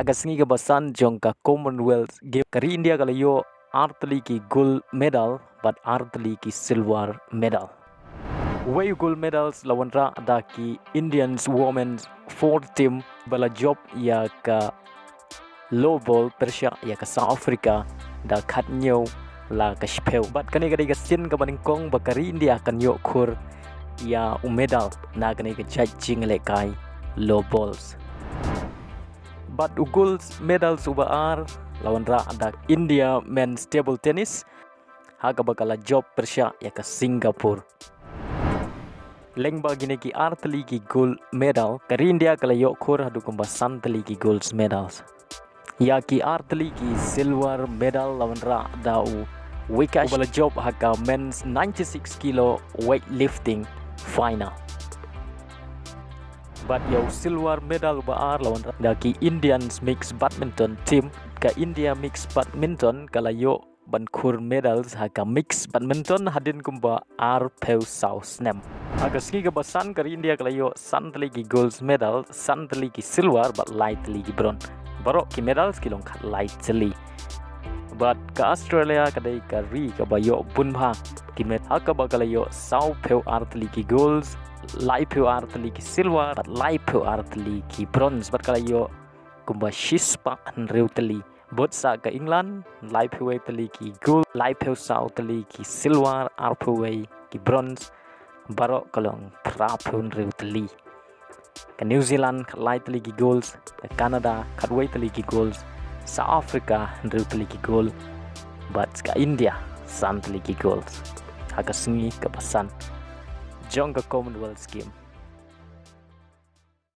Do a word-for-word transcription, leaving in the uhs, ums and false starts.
Ha ka sngi kaba san jong ka Commonwealth Game, ka ri India ka la ïoh ar tylli ki gold medal bad ar tylli ki silver medal. Uwei u gold medals la wanrah da ki Indians women's four team ba la jop ïa ka low ball pyrshah ïa ka South Africa da khathynñiew la ka shiphew. Bad kane ka dei ka sien kaba nyngkong ba ka ri India kan ïoh khur ïa u medal na kane ka jait jingïalehkai low balls. Bad u gold medals uba ar la wanrah da India men's table tennis ha kaba ka la jop pyrshah ïa ka Singapore. Lyngba kine ki ar tylli ki gold medal, ka ri India ka la ïoh khur haduh kumba san tylli ki gold medals. Ïa ki ar tylli ki silver medal la wanrah da u Vikash uba la jop ha ka men's ninety-six kilo weightlifting final. Bad ïa u silver medal uba ar la wanrah da ki Indians mixed badminton team. Ka India mixed badminton ka la ïoh ban khur medals ha ka mixed badminton hadien kumba arphew saw snem. Ha ka sngi kaba san ka ri India ka la ïoh san tylli ki gold medal, san tylli ki silver bad lai tylli ki bronze. Baroh ki medals ki long khatlai tylli. Bad ka Australia ka dei ka ri kaba ïoh bun bha ki medal ha kaba ka la ïoh sawphew ar tylli ki gold, laiphew ar tylli ki silver bad laiphew ar tylli ki bronze. Bad ka la ïoh kumba shispah hynriew tylli. Bad sa ka England, laiphew wei tylli ki gold, laiphew saw tylli ki silver, arphew wei ki bronze, baroh ka long phraphew hynriew tylli. Ka New Zealand khatlai tylli ki gold, ka Canada khatwei tylli ki gold, South Africa hynriew tylli ki gold, bad ka India san tylli ki gold. Ha ka sngi kaba san jong ka Commonwealth Game.